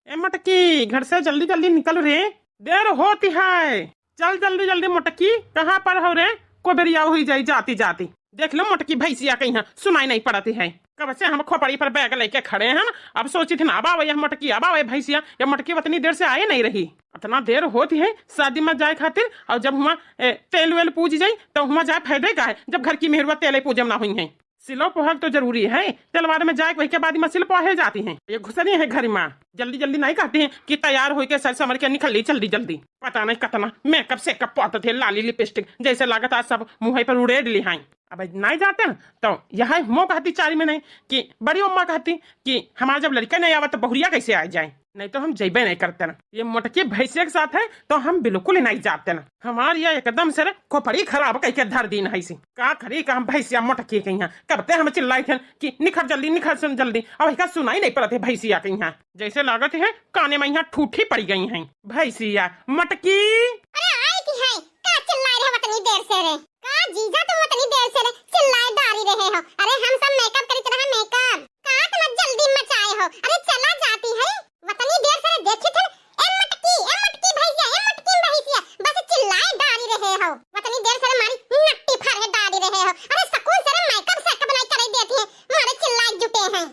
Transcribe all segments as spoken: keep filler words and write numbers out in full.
ए मोटकी, घर से जल्दी जल्दी निकल रे, देर होती है। चल जल्दी जल्दी मोटकी, कहाँ पर हो रे? को बेरिया हुई जाई जाती जाती। देख लो मोटकी भैंसिया कहीं सुनाई नहीं पड़ती है। कब से हम खोपड़ी पर बैग लेके खड़े हैं, अब सोची थी ना, अब आवे यह मोटकी, अब आवे भैंसिया। यह मोटकी उतनी देर से आए नहीं रही, इतना देर होती है शादी में जाए खातिर। और जब हुआ ए, तेल वेल पूज जाई तो हुआ जाए फायदे का है, जब घर की मेहरुआ तेल पूजम ना हुई है। सिलो पोहल तो जरूरी है, तेलवार में जाए वही के बाद में सिल पोहे जाती हैं। ये घुसनी है घर में, जल्दी जल्दी नहीं कहती हैं कि तैयार होके सर समर के निकल ली जल्दी जल्दी। पता नहीं कितना मेकअप सेकअप पोत थे, लाली लिपस्टिक, जैसे लागत आज सब मुँह पर उड़ेड ली हैं। अब नहीं जाते हैं तो यह मो कहती चारी में नहीं कि बड़ी अम्मा कहती कि हमारा जब लड़का नहीं आवा तो बहुरिया कैसे आ जाए, नहीं तो हम जइबे नहीं करते ना। ये मोटकी भैंसिया के साथ है तो हम बिल्कुल ही नहीं जाते ना। हमार ये एकदम से रे खोपड़ी खराब कह के धर दीन है सी। का करी का हम भैंसिया मोटकी के यहाँ, कब ते हम चिल्लाई थे कि निखर जल्दी, निखर सुन जल्दी, अब इसका सुनाई नहीं पड़त है भैंसिया के यहाँ। जैसे लागत है काने में यहाँ ठूठी पड़ी गई हैं भैंसिया मोटकी। अरे आई की है, का चिल्लाए रहे उतनी देर से रे? का जीजा तुम उतनी देर से रे चिल्लाए डारी रहे हो? अरे हम सब मेकअप करी तरह मेकअप। का इतना जल्दी मचाए हो? अरे चला जाती है। वतनी देर से देखी थे। ए मटकी, ए मटकी भैया, ए मटकी भैंसिया, बस चिल्लाए डारी रहे हो। वतनी देर से मारी नट्टी फाड़े डारी रहे हो। अरे सकून से रे मेकअप सेकअप नहीं करे देती है, मारे चिल्लाए जुटे हैं।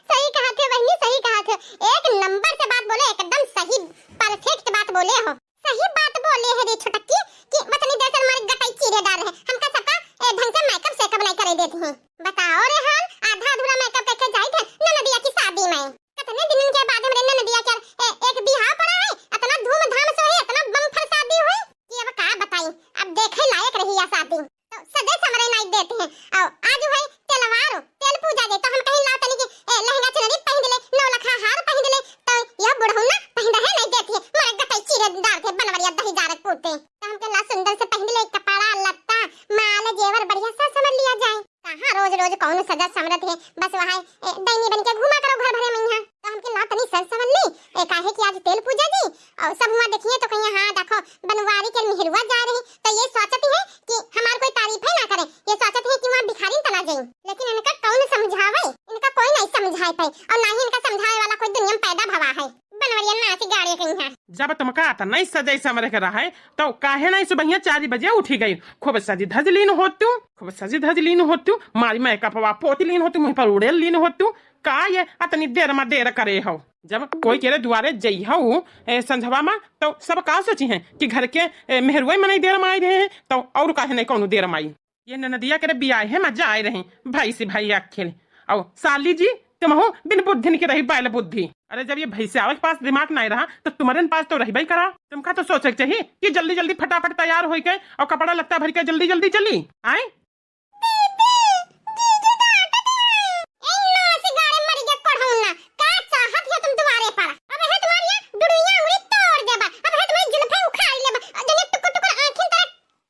सही कहा थे बहनी, सही कहा थे। एक नंबर से बात बोले, एकदम सही परफेक्ट बात बोले हो। सही बात बोले है रे छोटकी कि वतनी देर से मारी गटाई चीरे डार है। हमका सबका ए, ढंग से मेकअप सेकअप नहीं करे देती हैं। बताओ रे हाल, आधा अधूरा मेकअप करके जाई थे ननदिया की शादी में। कितने दिन के बाद हमरे ननदिया के ए, एक बिहाव पड़ा है, इतना धूमधाम से हुई, इतना बम्पर शादी हुई कि अब का बताई, अब देखे लायक रही या शादी। तो सजे समरे नहीं देते हैं। और आज हुई तेलवार, तेल पूजा दे, तो हम कहीं ला तनी के ए, लहंगा चुनरी पहन ले, नौ लखा हार पहन ले, तो यह बुढ़ऊ ना पहन रहे नहीं देती है, मारे गटाई चीरे डार थे बनवरिया दही जारक पूते। तो हमके ला सुंदर से पहन ले कपड़ा लत्ता, माल जेवर बढ़िया सा समझ लिया जाए। कहाँ रोज रोज कौन सजा समरत है, बस वहाँ ए, दैनी बन के घूमा करो घर भरे में यहाँ। तो हमके ला तनी सज समझ ली ए, काहे कि आज तेल पूजा जी और सब हुआ देखिए तो कहिए हाँ देखो बनवारी के मेहरुआ जा रही, तो ये सोचती है कि हमार कोई तारीफ ही ना करे, ये सोचती है कि वहाँ भिखारिन तना जाई। लेकिन इनका कौन समझावे, इनका कोई नहीं समझाए पाए और ना ही इनका समझाए वाला कोई दुनिया में पैदा भवा है। बनवरिया नाच गाड़े कहीं है। जब तुमका आता नहीं सजाई समरे के रहा है तो काहे नहीं सुबहिया चार बजे उठी गई? खूब सजी धज लीन होतू, खूब सजी धज लीन होतू, मारी मेकअपवा पोत लीन होतू, मुँह पर उड़ेल लीन होतू। का ये अतनी देर मा देर करे हो? जब कोई केरे दुआरे जइहू ए, संझवा मा तो सब का सोची हैं कि घर के ए, मेहरुए मा नहीं देर मा आई रहे हैं तो और काहे नहीं कौनो देर मा आई? ये ननदिया के रे बियाहे मा जाए रही, भैंसी भैया खेले। और साली जी, तुमहू बिन बुद्धिन के रही, बैल बुद्धि। अरे, जब ये भैंसियावा के पास दिमाग नहीं रहा, तो तुम्हारे पास तो रहबे करा। तुमका तो सोचे के चाहिए कि जल्दी जल्दी फटाफट तैयार होई के और कपड़ा लत्ता भर के जल्दी जल्दी चली। आए? दीदी, दीदी डांटत है। ए नास गाड़े मर गया कोढ़ौना, का चाहत है तुम दुआरे पर? अब है तुम्हारी ये डुडुइया उंगली तोड़ देबा, अब है तुम्हारी जुल्फे उखाड़ लेबा, और जने टुकुर टुकुर आँखिन तरह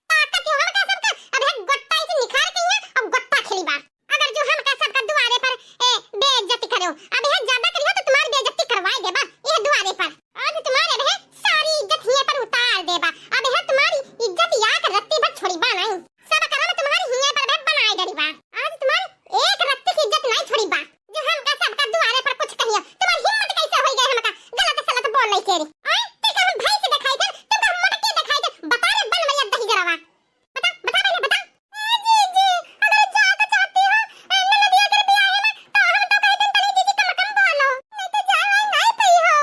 ताकत हो हमका सबका, अब है गोट्टा इसे निखार के यहाँ, अब गोट्टा खेली बा। अगर जो हमका सबका दुआरे पर, ए, बेइज्जती करो, अब है ज्यादा करियो तो तुम्हारी बेइज्जती करवाए देबा, यह दुआरे पर। आज तुम्हारे अब है सारी इज्जत हिये पर उतार देबा, अब है तुम्हारी इज्जत याक रत्ती भर छोड़ी बा नहीं। सब करम तुम्हारी हिये पर अब है बनाए डरी बा। आज तुम्हारी एक रत्ती की इज्जत नहीं छोड़ी बा। जो हमका सबका दुआरे पर कुछ कहियो, तुम्हार हिम्मत कैसे होई गए हमका गलत सलत बोले के रे? आय, ते का हम भैंस दिखाई थे, तू का हम मोटकी दिखाई थे? बता रे बनवरिया दही जरावा, बता, बता पहले बता। ए जीजी, अगर जाए तो चाहती हो, ए ननदिया के बियाहे में, तो हम तो कह देन तनी जीजी कम कम बोलो, नहीं तो जाए नहीं पई हो।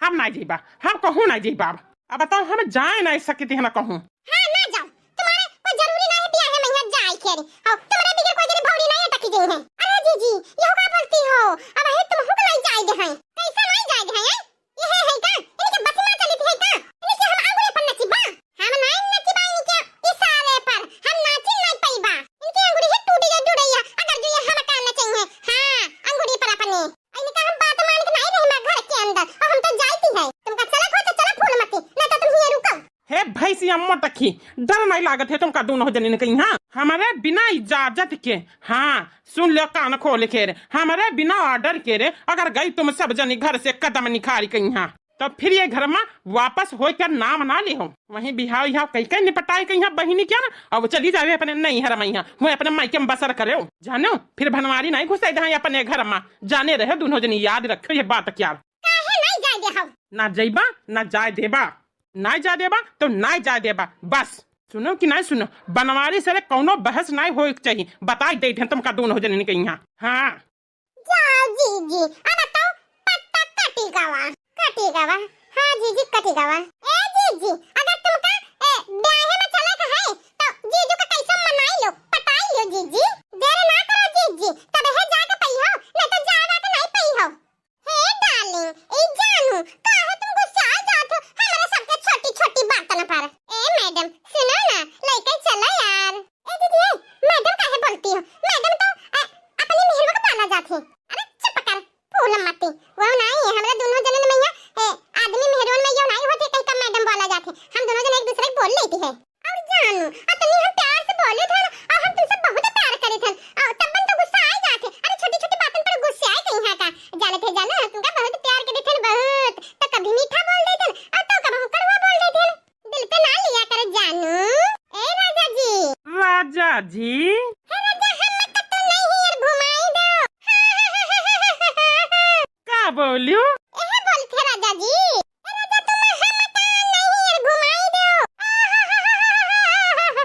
हम ना जइबा, हम कहूँ ना जइबा। अब बताओ, हम जाए ना सकित है ना कहूँ। हाँ, ना जाओ। तुम्हारे कोई जरूरी नहीं है बियाहे में यहाँ जाए के रे। और तुम्हारे बिगर कोई जनी भौरी नहीं अटकी गई है। अरे जीजी, यहो का बोलती हो? अब हे तुम हुक नहीं जाए दे हैं। कैसे नहीं जाए दे हैं? ये है, है का? इनके बस में चली थी है का? इनके हम आंगुरे पर नचिबा? हम नहीं नचिबा इनके इशारे पर। हम नाची नहीं पईबा। इनके आंगुरी है टूटी या डुड़ैया। अगर जो ये हम का नचेंगे। हाँ, आंगुरी पर अपने। इनका हम बात मान के नहीं रही मैं घर के अंदर। और हम तो जाती है। तुमका चलक हो तो चला फूल मती, नहीं तो तुम ही रुको। हे भैंसिया मोटकी, डर नहीं लागत है तुमका दोनों जनिन के यहाँ? हमारे बिना इजाजत के, हाँ, सुन लो कान खोल के रे, हमारे बिना ऑर्डर के रे, अगर गई तुम सब जनी घर से कदम निखारी के यहाँ, तो फिर ये घर में वापस होए का नाम ना लिहो। वहीं बिहाव इहाव कई कई निपटाए के यहाँ बहिनी क्या ना, अब चली जावे अपने नैहर में, यहाँ वहीं अपने मायके में बसर करे, जानो, फिर बनवारी नहीं घुसे दे अपने घर में, जाने रहे दोनों जनी, याद रखो ये बात क्या। काहे नहीं ना जइबा, ना जाए देबा। ना जाए देबा तो ना जाए देबा, बस। सुनो कि नहीं सुनो, बनवारी से रे कौनो बहस नहीं होए के चाहिए। बताई देत हैं तुमका दोनों जने के यहाँ। हाँ। जाओ जीजी, अब तो पत्ता कटी गवा, कटी गवा। हाँ जीजी, कटी गवा। ए जीजी, अगर तुमका, ए, ब्याहे में चले के है, तो जीजू का कैसे मनाई लो, पटाई लो जीजी। देर ना करो जीजी, तब है जाके पइहो, नहीं तो जावा के नहीं पइहो। हे डार्लिंग, ए जानू, काहे तुम गुस्सा जात हो हमारे सबके छोटी छोटी बातन पर? ए मैडम, सुनो ना, लेके चलो यार। ए दीदी, ए, मैडम काहे बोलती हो? मैडम तो, अ, अपनी मेहरुआ को बोला जात है। अरे चुप कर, फूल मती। वो नहीं है, हमरा दोनों जने में यहाँ, ए, आदमी मेहरुआ में यो नहीं होते, कहीं का मैडम बोला जात है। हम दोनों जने एक दूसरे को बोल लेती है। और जानू, अतनी हम प्यार से बोले थे ना, और हम तुमसे बहुत प्यार करे थे, और तब तो गुस्सा आ जाते। अरे छोटी छोटी बातन पर गुस्सा आए कहीं यहाँ का। जाने थे जानू, हम तुमका बहुत प्यार करे थे, बहुत। तो कभी मीठा बोल देते और तो कभी कड़वा बोल देते। दिल पे ना लिया कर जानू। ए राजा जी। राजा जी। हे राजा, हम कतो नहीं यार घुमाई दो। का बोलू? एहे बोलत है राजा जी। ए राजा, तुम हम का नहीं यार घुमाई दो। ए राजा,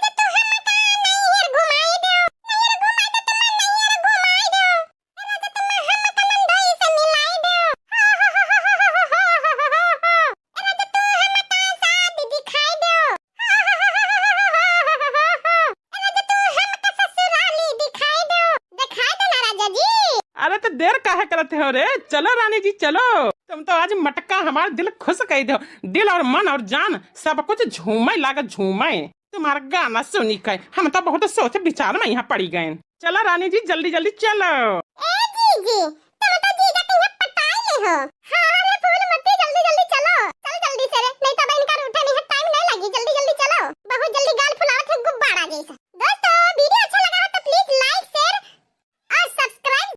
तू हम का नहीं यार घुमाई दो। नहीं यार घुमाई दो, तुम नहीं यार घुमाई दो। अरे तो देर काहे करत हो रे, चलो रानी जी चलो। तुम तो आज मटका हमार दिल खुश कर दो, दिल और मन और जान सब कुछ झूमे लागे झूमे। तुम्हारा गाना सुनी के हम तो बहुत सोच विचार में यहाँ पड़ी गए। चलो रानी जी, जल्दी जल्दी चलो। ए जीजी, तुम तो